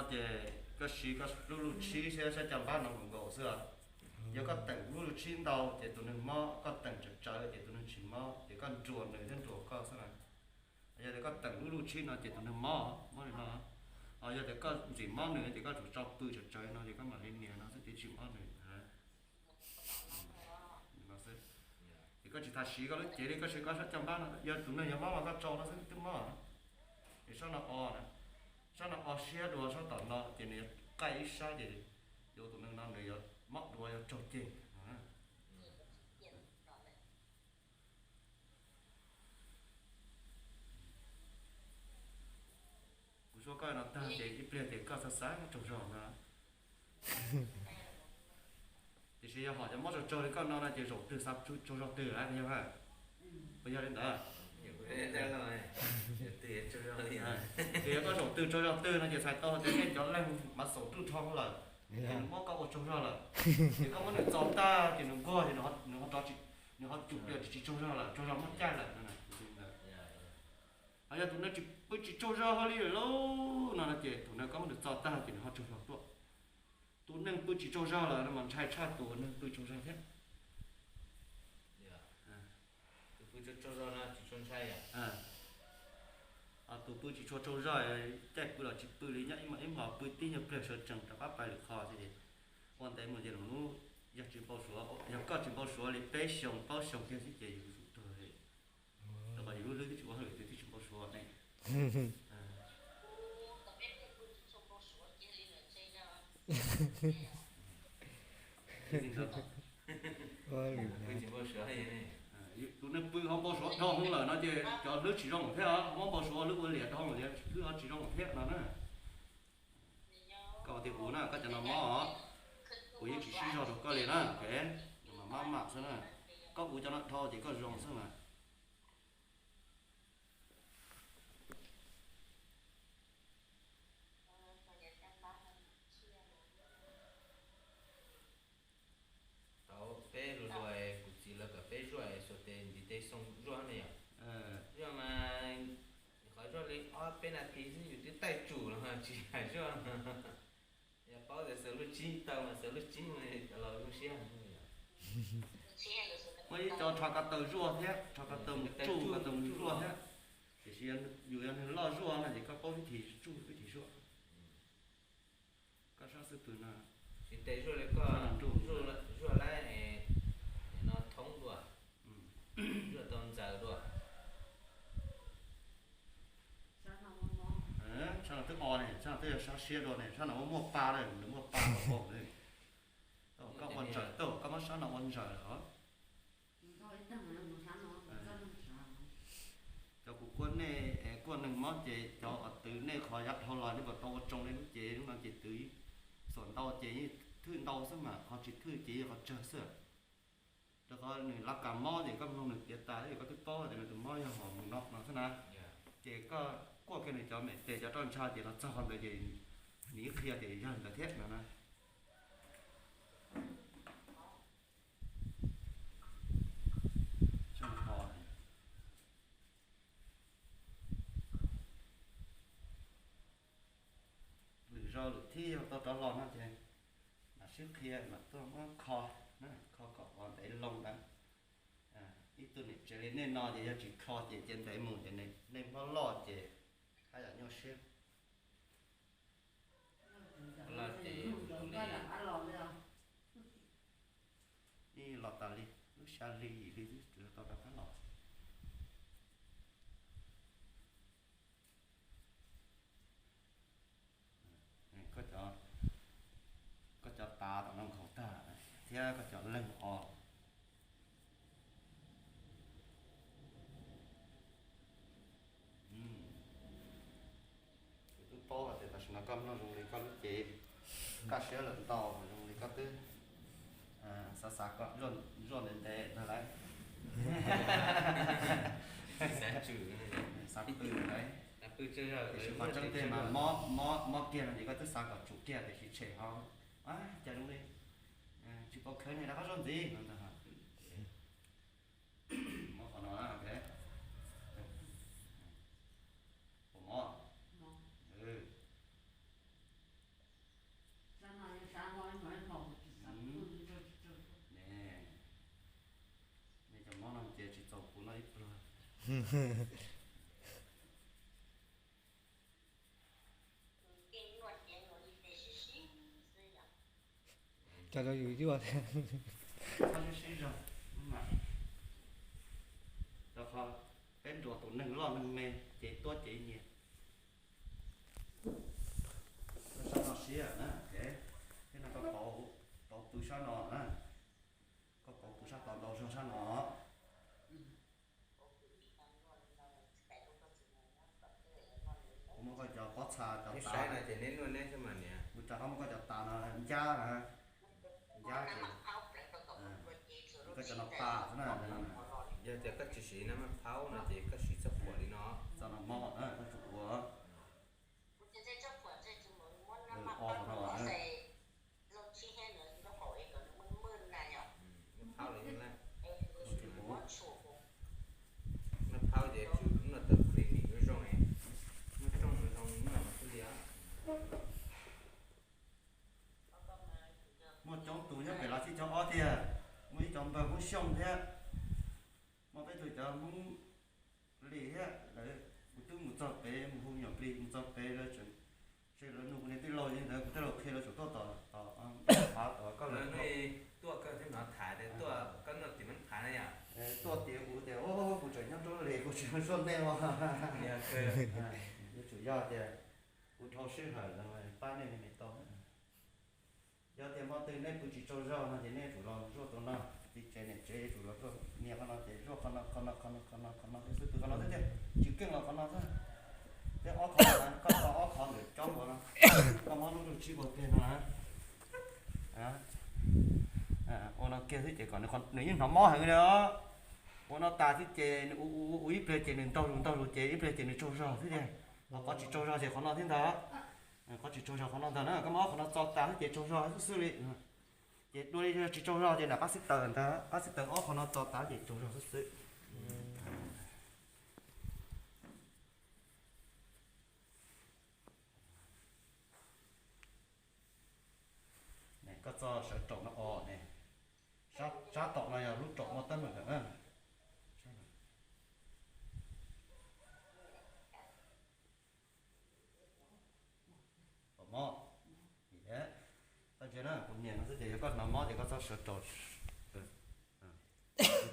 Ces koj siv koj lub luj tshib thiab sab caj npab no nkaus nkaus xwb. Yog koj teem lub luj tshib ntau ces tus neeg mob, koj teem tsawv tsawv ces tus neeg tsis mob, ces koj nruas nws thiab nruas koj xwb na. Yog tias koj teem lub luj tshib no ces tus neeg mob, mob li no. Yog tias koj ntxim mob nws ces koj tsum tso pw tsawv tsawv no ces koj mam li nias no xwb ces tsis mob nws. Ces koj tsis tas siv koj lub cev li, koj siv koj sab caj npab no, yog tus neeg yog mob mas koj tso no xwb twb mob. Ces sab no o na, sab no o siab dua sab tom no ces nws yuav qaij ib sab ces yuav tus neeg no nws yuav mob dua yuav raug ceg. Kuv suab koj no tag ces ib pliag ces koj xav xav tsaug zog no. Tiam sis yog hom cov mob tsaug tsaug li koj no no ces zaum twg xav tsaug zog twg lawm yog ha. Puas yog li ntawd? Ces yog koj zaum twg tsaug zog twg no ces txhais tau tias nej cov leeg mas xaum ruj dhau lawm, ces nws muab koj ua tsaug zog lawm. Ces koj muab nws txo tag ces nws nquag ces nws ho rov, nws ho cum plias tsis tsaug zog lawm, tsaug zog muab caij lawm no. Ho yog tus neeg tsis pw tsis tsaug zog hlo li lawm lauj no no ces tus neeg koj muab nws txo tag ces nws ho tsaug zog tuaj. Tus neeg pw tsis tsaug zog lawm no mas ntshai tshaj tus neeg pw tsaug zog thiab. Tus pw tsis tshua tsaug zog no tsis tshua ntshai. Tus pw tsis tshua tsaug zog, caij pw los tsis pw li, nyob ib hmos pw tib nyuag pliag sawv tsees rov qab pais lwm qhov xwb ces ua ntev mus ces lwm hnub yog tsis npau suav, yog koj tsis npau suav li peb xyoos plaub xyoos kiag xwb ces yus yuav tsum tuag li. Rau qhov yus lub hlwb twb tsis ua hauj lwm twb tsis npau suav ne. Tus neeg pw ho npau suav dhau hwv lawm no ces cov hlwb tsis zoo thiab, muab npau suav hlwb ua liam dhau lawm hlwb ho tsis zoo thiab no na. Koj tias kuv na, koj cov no mob, kuv yeej tsis sib zog rau koj li na, ok. Mas maj mam xwb na, koj kuv cov no dhau ces koj zoo xwb mas. Tau peb lus luas kuv txiv lawv kom peb zuaj xuas tes ntiv tes xoo zuaj ne yom. Zuaj mas qhov zuaj li ob peb nas this xwb yus twb taij tsum los tsis hais zuaj. Yog paub tias xaws lub tsib tau mas xaws lub tsib mas cov laus zoo siab. Muaj ib co rho ko taw zuaj thiab, rho ko taw mus tsuj ko taw mus zuaj thiab. Tiam sis yus yog neeg loj zuaj no ces koj paub vib thim tsuj vib thim zuaj. Koj sab xwb pw no. Tsis tes zuaj li koj, zuaj lawm no thoob dua, zuaj tau ntxaws dua. Sab no twb o ne, sab no twb yog sab siab dua ne, sab no muaj muaj pa lawm, nws muaj pa los pom ne. Koj ua ntsaws, koj muab sab no ua ntsaws lawm os. Cov kuv kuaj nej, kuaj neeg mob ces cov uas twv nej qhov yav dhau los nej puas tau ua tsoo nej lub cev lub no ces twv xuam ntau ces yeej thwj ntau xwb mas, qhov tsis thwj ces yeej qhov tsawg xwb. Rau qhov nws lab kas mob ces koj mloog nws piav tas ces koj twb paub tias nws tus mob yog hom mus no no xwb na. Ces koj kuaj kiag nws cov me tes cov roj ntsha ces los txog qhov ntawd ces nws ib qhia ces yog ntawd thiab no na. Lwm zaus lwm thib yog tau rov los no ces mam sib qhia mam tuaj muab kho, kho kom ua ntev loo ntawd. Ib tug niam tsev li nej no ces yog tsis kho ces cia ntev mus ces nej mob loj ces haj yam nyuaj siab. Ib los tas li lub xya hli yim hli xwb tsuas tau rov qab los. Koj cov tav tom no nkhaus tag thiab koj cov leeg os. Kuv twb paub hais tias tam sim no koj mloog zoo li koj lub cev kaj siab lawm ntau, zoo li koj twb xav xav kom zuaj ntev ntev ntag lauj. Xav pw lawm, tiam sis qhov tseeb tiag mas mob kiag no ces koj twb xav kom tsum kiag tiam sis tshem ho cas zoo li tsis pom khawv ne, rov qab zuaj ntxiv no ntag. Mob qhov no, mob. Cov rau yus yuaj thiab. Sib sib zog, rau qhov peb nruas tus neeg loj neeg me ces tuab cev nyias. Sab no siab na, thiab no koj pauv, pauv pw sab no na, koj pauv pw sab tod ntau zog sab no. Kuv muab koj cov pob txha cov tas no ces neb noj neb xwb mas niam. Kuv rov qab muab koj cov tas no ncab na, ncab ces koj cov no tas xwb na. Yog tias koj tsis siv nab maj phaub no ces koj siv txoj phuam li no. Txoj no mob na koj tsum ua. O no. Nab phaub ces tsum noj tau clinic zoo zoo, muaj rooj zoo noj xwb li. Muaj coob tus nyob pem Los Tsuas cov ob tiag, muaj ib cov npawg Hmoob Xyooj thiab, muaj peb tug cov Hmoob Lis thiab lawv, kuv twb mus txog pem mus hu me nyuam plig mus txog pem lawv tseem, lawv nug kuv niag tij laug li ntawd, kuv tij laug qhia lawv tsum tuaj tom, tom, tom koj lawv tuaj kawg thiab no tham tias tuaj koj noj tim mab phav na yom. Tuaj tias kuv tias kuv tseem nyob nruab li kuv tsis muaj zog nej os. Yuav tsum yog tias kuv dhau sij hawm pab nej li me tau. Yog tias hmo twg nej pw tsis tsaug zog no ces nej tsum los zuaj tus no, txiv tsev niam tsev yuav tsum los zuaj, nias qhov no ces zuaj qhov no, qhov no, qhov no, qhov no, qhov no xwb, pw qhov no xwb tiag, tsis keej los qhov no xwb. Thiab ob qhov no, koj tau ob qhov ntawm cov npua no, koj muab lub ntuj tsib npua kiag no na. Ua no kiag xwb ces kom nws yeej hnov mob heev li os. Ua no tas xwb ces nws ua ib pliag ces nws ntaug zus ntaug zus ces ib pliag ces nws tsaug zog xwb tiag. Ho qhov tsis tsaug zog ces qhov no thiab ntag. Qhov tsis tsaug zog qhov no ntag na, koj muab ob qhov no txo tas xwb ces tsaug zog xwb xwb li. Ces dua li tsis tsaug zog ces nram qab xib taws ntag, qab xib taws ob qhov no txo tas ces tsaug zog xwb xwb. Koj txoj sawv raum no os ne, sab tom no yog lub raum muaj teeb meem ntawm na. Mob, koj ntsia na, kuv nias no xwb ces yog koj hnov mob ces koj txoj sawv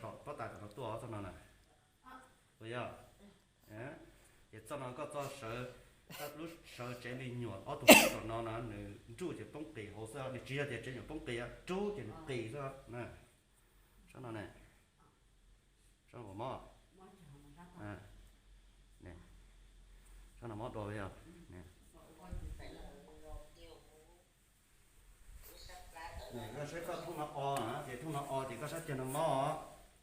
raum, pob tais kom no tuaj txoj no na. Puas yog? Ces txoj no koj txoj sawv, lub sawv tsev me nyuam ob tug sawv raum no na nws nruj ces poob qis hauv xwb, nws tsis yog tias tsev nyuam poob qis, rub ces nws qis xwb na. Sab no ne, sab no mob, sab no mob dua yog. Koj saib koj thooj no o na, ces thooj no o ces koj sab ceg no mob,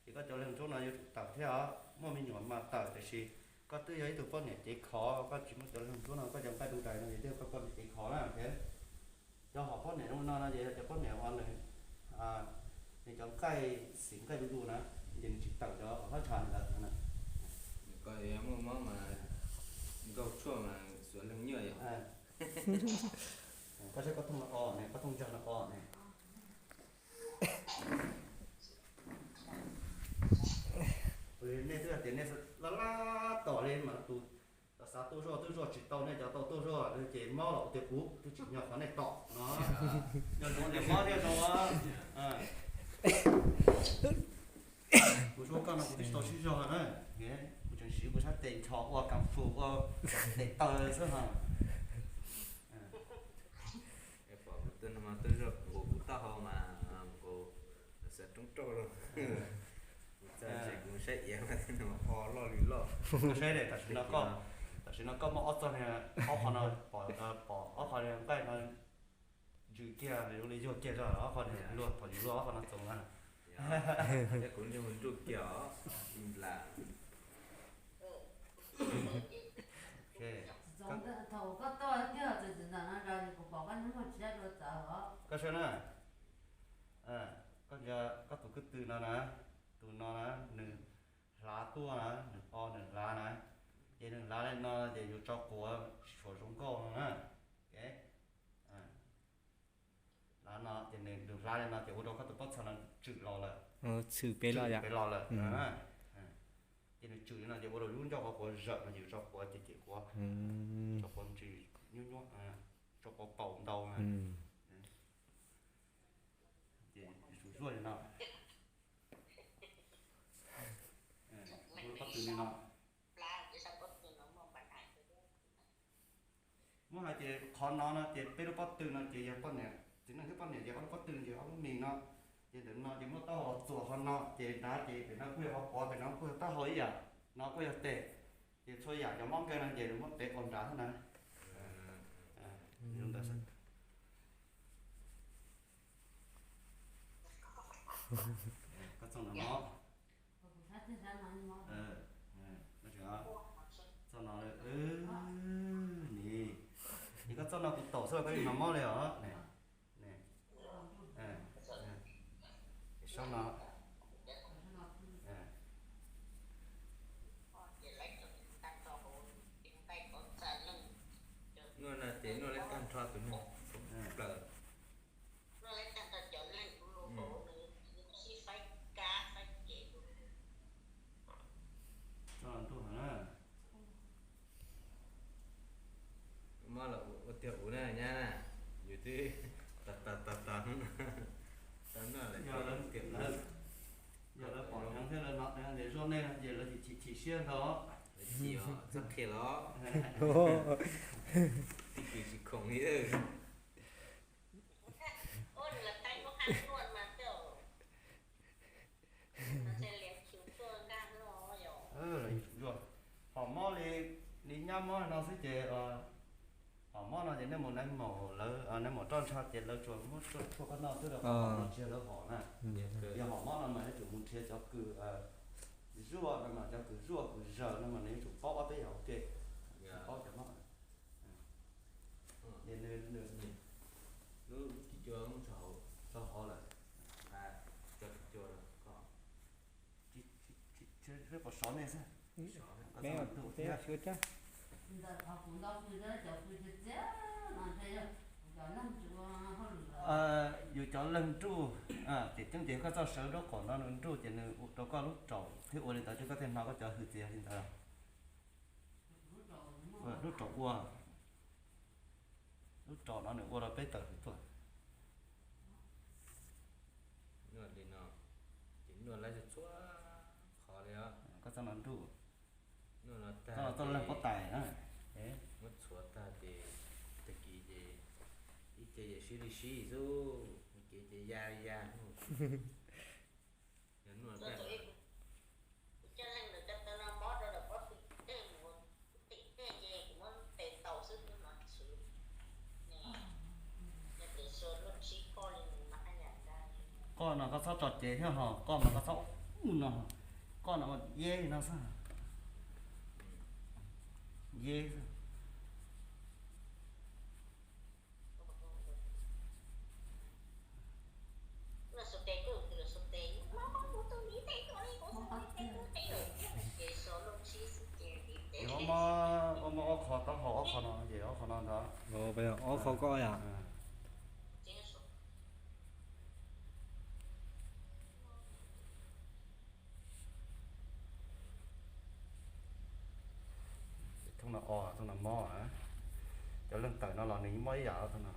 ces koj cov leeg ntsuab no yuav tsum tawm thiab os. Muaj me nyuam mas tawm, tiam sis koj twb yog ib tug poj niam cev khov, koj tsis muaj cov leeg ntsuab no, koj cov nqaij du dais no ces twb yog koj poj niam cev khov na. Cov hom poj niam zoo no no ces yog cov poj niam uas nws, nws cov nqaij xim nqaij du du na, ces nws tsis tawm cov hom thaj tsam ntawd na. Koj muaj mob mas nkaug tshuaj mas xuav leeg nyuaj yom. Koj saib koj thooj no o ne, koj thooj ntsag no o ne. Nej twb tias nej laj laj tom li mas tus xav tuaj zoj twb zoj tsis tau, nej cov tau tuaj zoj ces mob los kuv tias kuv twb tsis nyob qhov nej tom no. Nyob zoo tias mob thiab zoo. Kuv suab koj no kuv twb tsis tau sib zog na. Kuv tseem siv kuv sab tes ncho ua kas fus ua tes taw xwb ho. Pom kuv tus no mas tuaj zog nkaus kuv taub hau mas nkaus xav roob rauj los. Kuv txawm ntshe kuv saib iav mas o loj li loj. Koj saib tam sim no koj, tam sim no koj muaj ob txoj, ob qho no, pom ob qho nqaij no ntsws kiag zoo li yuag kiag zog, ob qho luag, pom yus luag ob qho no txoos na. Kuv nruj kiag os, nplas. Thaum koj tuaj kiag txawm txawm ntawm no rau kuv pom koj hnub muag tshiab dua txawv os. Koj saib na, koj ntsia koj tus kwv tw no na, tus no na, nws hlav tuaj na, nws o nws hlav na, ces nws hlav li no ces yus tso quav tsis tshua zoo nkauj no na. Hlav no ces nws hlav li no ces ua rau koj tus pob txha no tshwm los lawm. Tshwm pem los lawm. Ces nws tswm li no ces ua rau lub ncauj qhov quav zawm no ces tso quav ces ces quav, tso quav ntsis nyuab nyuab, tso quav paum ntau na. Ces zuaj zuaj li no. Pob tw li no. Muab hais ces qhov no no ces peb lub pob tw no ces yog poj niam, txiv neej thiab poj niam ces ob lub pob tw ces ob lub mis no. Ces ntawm no ces muab taub hau los txuas qhov no ces nrad ces pem no kuj yog qhov quav, pem no kuj yog taub hau ib yam, no kuj yog tes. Ces txhua yam cov mob nkeeg no ces muab tev kaus nrad xwb na. Li ntawd xwb. Koj txoj no mob. Txoj no, ni, es koj txoj no kuv taum xwb los koj yeej hnov mob li os. Saub no. Nuj no ces nuj lab tag nrho tus neeg plaws. Txoj no nruj heev na. Mob los ua tiag ua na nyab na, yus twb tag tag tag tag hnub no, tau noj lawm tiag. Yog lawv pom dheev thiab lawv hnov dheev ces zoj nej no ces lawv chim chim siab ntag. Lawv chim os, txhob qhia los. Tib kws tsis khoom li. Hom mob li, li nyab mob no xwb ces, hom mob no ces nej mus nais maum lawv, nais maum roj ntsha ces lawv tsuas muab tshuaj koj noj xwb rau qhov hom no tsis yog lawv hom na. Yog hom mob no mas nej tsum mus nrhiav cov kws zuaj no mas cov kws zuaj kws zaws no mas nws yuav tsum paub ob peb yam ua ke, paub cov mob. Lub cua tso hauv lawm, tso cua, seb puas sov nej xwb. Yus cov leeg nruj, ces ceeb ces koj txoj sawv nraub qaum no nws nruj ces nws rau koj lub raum thiab ua li ntawd ces koj thiaj hnov koj cov hwj txiv li ntawd. Lub raum ua, lub raum no nws ua rau peb tawm hwj tuaj. Nuj li no, ces nuj lawv txhua qhov li os. Koj txoj no nruj, txoj no txoj leeg pob tais na. Muab txhuav tag ces tag kis ces ib ce ces sib li sib xwb, ib ce ces ya li ya. Yog nuj Koj no koj txhob tso cev thiab ho, koj mas koj txhob ua no, koj no yeb no xwb, yeb xwb. Ua mob, ua mob ob qho taub hau ob qho no ces ob qho no ntag. Ob qho koj yom. Thooj no o, thooj no mob. Cov leeg tawm no los nws mob ib yam thooj no.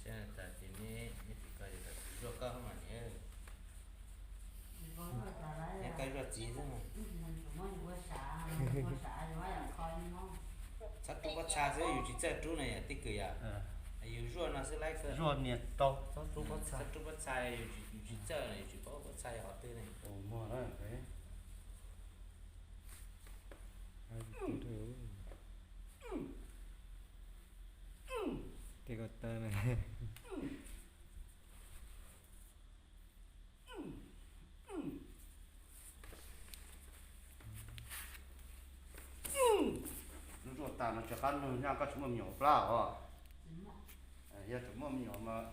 Saib tas ces neb, neb txiv ko yog txiv zuaj koj mas niam. Neb koj zuaj txiv xwb. Txhob rub pob txha xwb, yus tsis txawj rub na yom, tij kwm yom. Yus zuaj no xwb laib kawg. Zuaj nias tau, txhob rub pob txha. Txhob rub pob txha, yus tsis txawj na, yus tsis paub pob txha yog qhov twg ne. Muag na. Tej ko taw na. Lub zuaj tas no tsis qab nug nyaj koj tsis muaj me nyuam plab os. Yog tseem muaj me nyuam mas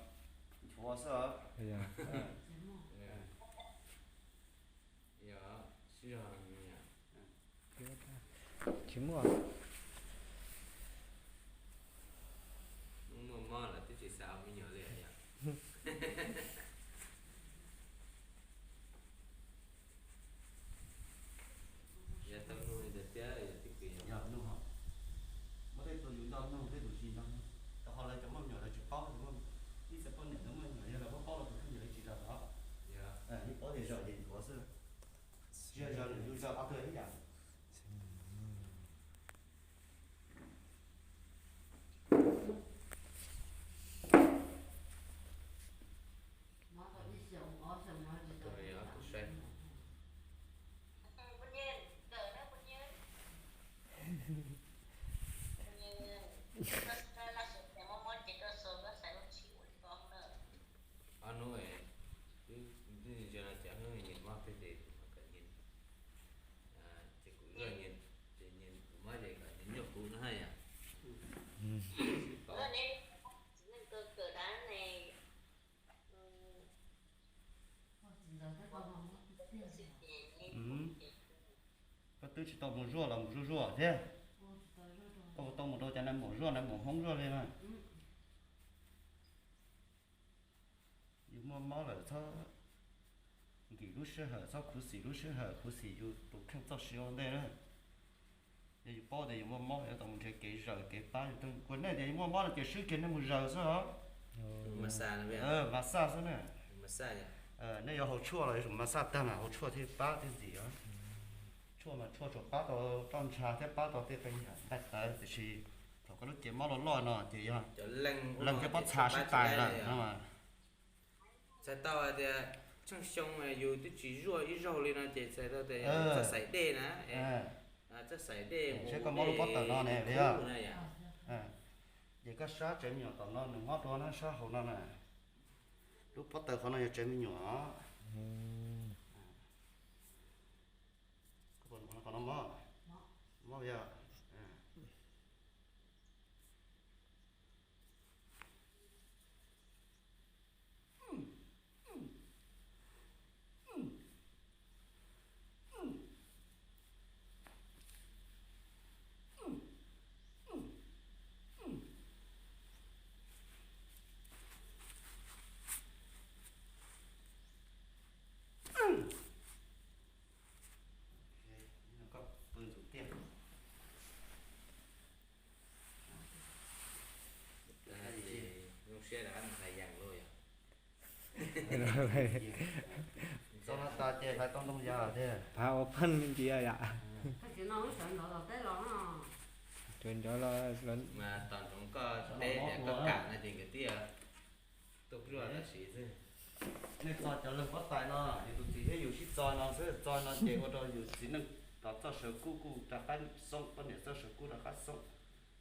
nchuav xwb. Tsis muaj. Ob hnub twb, twb ntsia no cas hnub nyias mob thiab ces kuv mam kom nyias, ces kuv zoj nyias, ces nyias kuv mob ces kom nyias nyuaj kuv no haj yam. Koj twb tsis tau mus zuaj los mus zuaj zuaj thiab. Koj puas tau mus rau cov nais maum zuaj, nais maum Hmoob zuaj li na? Yus muaj mob lawm txhob nkim lub sij hawm, txhob khuv xim lub sij hawm, khuv xim yus tus kheej txoj sia ua ntej na. Yog yus paub tias yus muaj mob, yuav tau mus nrhiav kev zaws kev pab yus tus. Kuv nej tias yus muaj mob no ces swb kiag nej mus zaws xwb os. Massage xwb na. Nej yuav haus tshuaj los yuav tsum massage tag mas haus tshuaj thiaj pab thiaj ntxim os. Tshuaj mas tshuaj tsuas pab tau roj ntsha thiab pab tau tej qee yam nqaij tawv, tiam sis thaum koj lub cev mob loj loj no ces yog leeg thiab pob txha sib tais lawm no mas. Txhais tau hais tias tsheej xyoo yus twb tsis zuaj ib zaug li no ces txhais tau tias txoj xaim dej na, txoj xaim dej seb koj mob lub pob tawm no ne, yog. Ces koj sab tsev me nyuam tom no nws mob dua na, sab hauv no na. Lub pob tawm qhov no yog tsev me nyuam. Qhov no mob, mob yog. Koj pw ntxuav tiaj. Zoo siab rov qab mus hais yas luaj yog. Txog no tas ces hlais tau ntoo yas thiab. Phav ua pheej ntsia yom. Tsuas nco los, mas tos ntsoov koj teb tias koj kam no ces nkawd twb tuaj zuaj los siv xwb. Nej txo cov leeg pob tais no, yus tus txiv thiab yus sib txo no xwb, txo no ces ua rau yus txiv neej tod txoj saw kub kuj rov qab xoob, poj niam txoj saw kub rov qab xoob.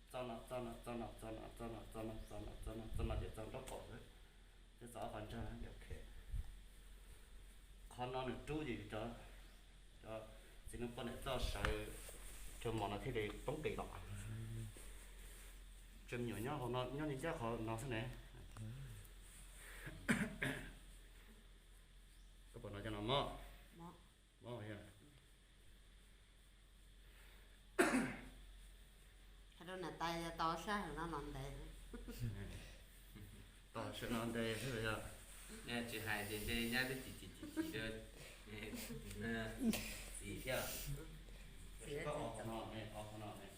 Txo no, txo no, txo no, txo no, txo no, txo no, txo no, txo no ces txo nraub qaum xwb. Thiab txo ob qhov ntsag, ok. Qhov no nws rub ces yus cov, cov txiv neej poj niam txoj saw raug mos no thiaj li poob qis los. Tseem nyuam nyob hauv no, nyob ncaj qhov no xwb ne. Koj pom no cov no mob, mob yog. Rau niam tais tau sab hawm no los ntev. Tau sab no ntev xwb yog. Tsis hais ces ntshe nyab twb chim chim chim chim rau txiv thiab. Koj o qhov no ne, o qhov no ne.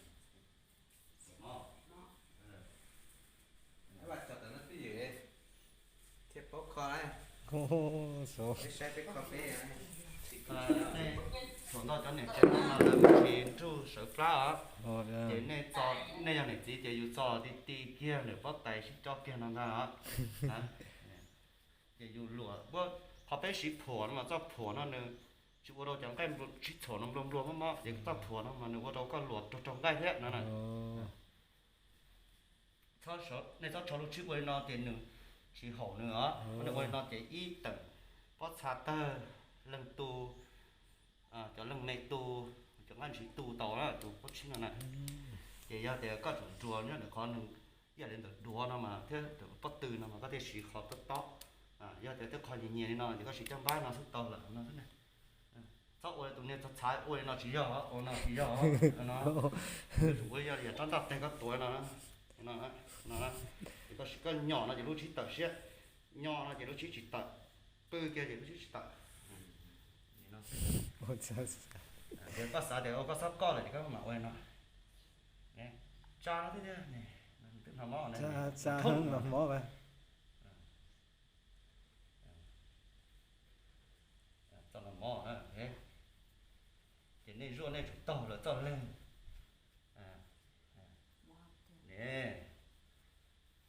Mob. Vaj tso tom no twj ywm thiaj paub kho na. Peb saib peb kho peb. Thaum ntawd cov niam tsev no mas lawv tsis nruj sawv plab os. Ces nej, nej yog niam txiv ces yus txo ti ti kiag lawm pob tais sib co kiag no ntag os. Ces yus luam, qhov peb siv phuam no mas txoj phuam no nws tsis ua rau cov nqaij sib txhuam no nplua nplua mob mob, ces txoj phuam no mas nws ua rau koj luam raug raug nqaij thiab no na. Nej txhob rho lub tswb ua li no ces nws tsis haum nws os. Nws ua li no ces ib teem pob txha tawg, leeg tu, cov leeg me tu, cov nqaij ntshiv tu tau na, tus pob tsib no na. Ces yog tias koj tsum duav nyob ntawm qhov nws ib yam li ntawm duav no mas thiab pob tw no mas koj thiaj siv qhov tob tob. Yog tias tej qho nyias nyias li no ces koj siv caj npab no xwb tau lawm no xwb na. Txhob ua tus niag txhav txhav ua li no tsis yog, ua no tsis yog no. Ua yam tsob ntaj teg koj tuav no, no, ces koj siv koj nyom no ces lub tsib tawm siab, nyom no ces lub tsib tsis tawm, pw kiag ces lub tsib tsis tawm. Ces koj xav tias koj txhob koj lawm ces koj mam ua li no. Tsa no thiab tiag, twb hnov mob, tsa no mob. Txo no mob na. Nej tsum taug lawv txoj leeg. Ne,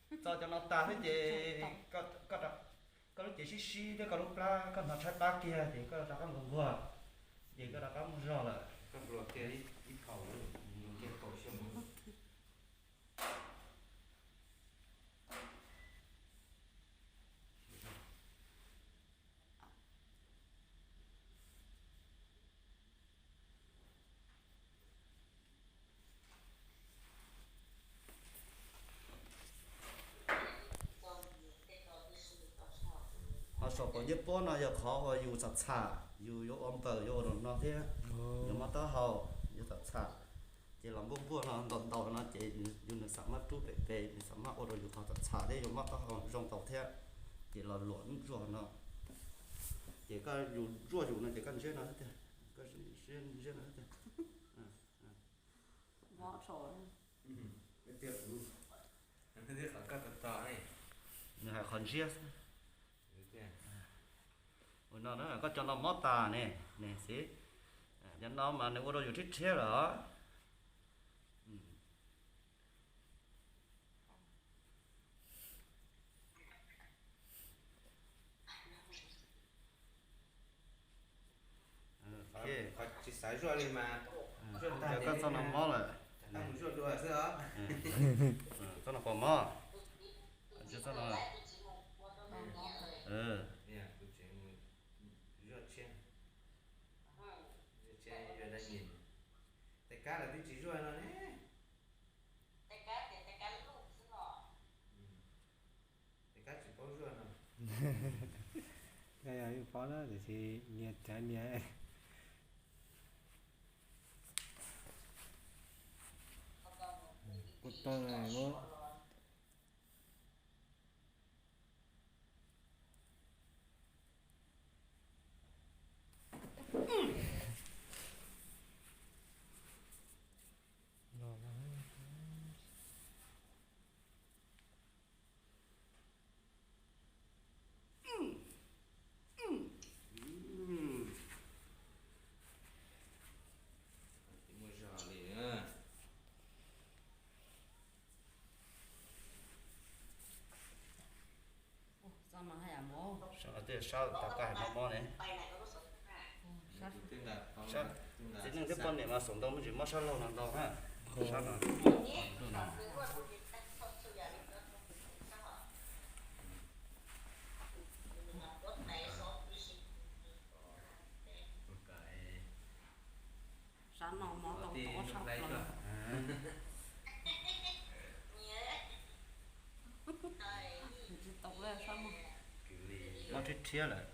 txog cov no tas xwb ces koj lub cev sib sib thiab koj lub plab koj hnov tshaib plab kiag ces koj rov qab nquag nquag, ces koj rov qab muaj zog lawm. Ho saum qaum ncej puab no yog qhov uas yus txom txham, yus yuav ua npawm yuav ua noj thiab, yuav mob taub hau, yus txom txham, ces los npuaj npuaj no ntaus ntaus no ces yus nws xam maj rub pem pem, nws xam maj ua rau yus qhov txom txham thiab yus mob taub hau zoo tau thiab. Ces los luam zuaj no, ces koj yus zuaj yus no ces koj ntsiab no tiag, koj ntsiab no tiag. Nws hais qhov ntsiab xwb. Ua no na koj cov no mob tas ne, ne xwb. Cov no mas nws ua rau yus rhiab rhiab lawm. Tsis xav zuaj li mas, koj txoj no mob lawm. Txoj no puas mob? Txoj no. Tes kab lawv twb tsis zuaj no ne. Tes kab tsis paub zuaj no. Yog ib paub na tiam sis nias caiv nias. Kuv tau lawm. Muaj zog li. Sab no tej sab tau koj hais mob mob ne. Txiv neej thiab poj niam mas xav ntau me ntsis mob sab laug no ntau na. Sab no. Sab no mob tau tod sab plaws. Tsis tau sab no. Mob rhiab rhiab lawm.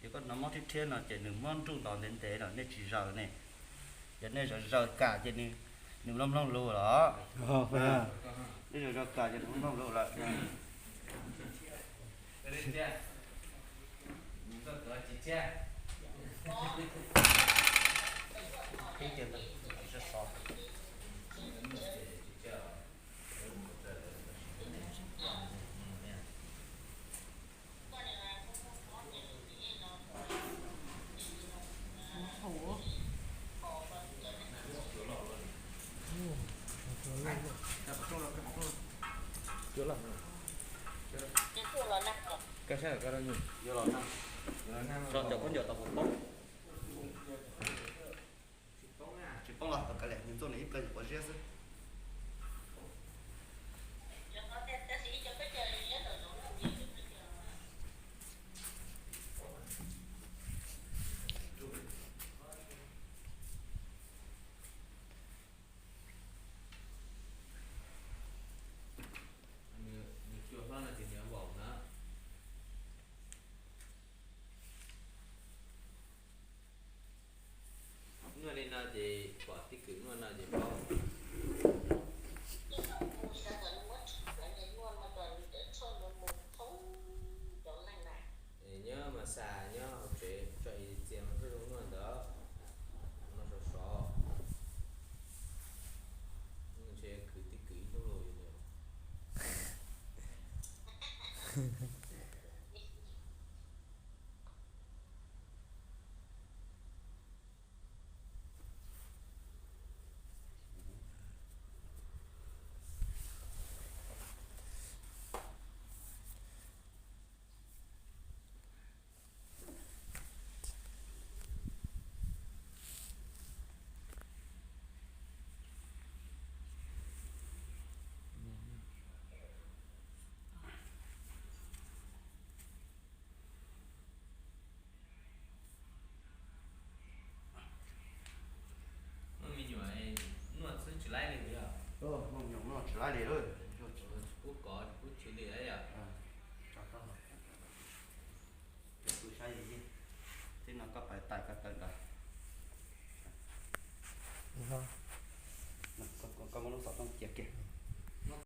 Yog koj hnov mob rhiab rhiab no ces nws mob nruj nto ntev ntev no nej tsis zaws ne. Yog nej zaws zaws kam ces nws mloog mloog lus los. Nej zaws zaws kam ces nws mloog mloog lus lawm. Cov khaub ncaws tau puas poob? Tsis poob los tau kav liam, nws tuaj nws ib pliag nyuam qhuav ziab xwb. Nws cua hlob no ces nws vaum na. Noj li no ces pom tib kwm noj no ces paub. Nyob mas xa nyob hauv tsev tso ib txias mas pheej zoo noj ntawd. Noj sov sov. Ntshe khwv tib kwm ib hnub lauj.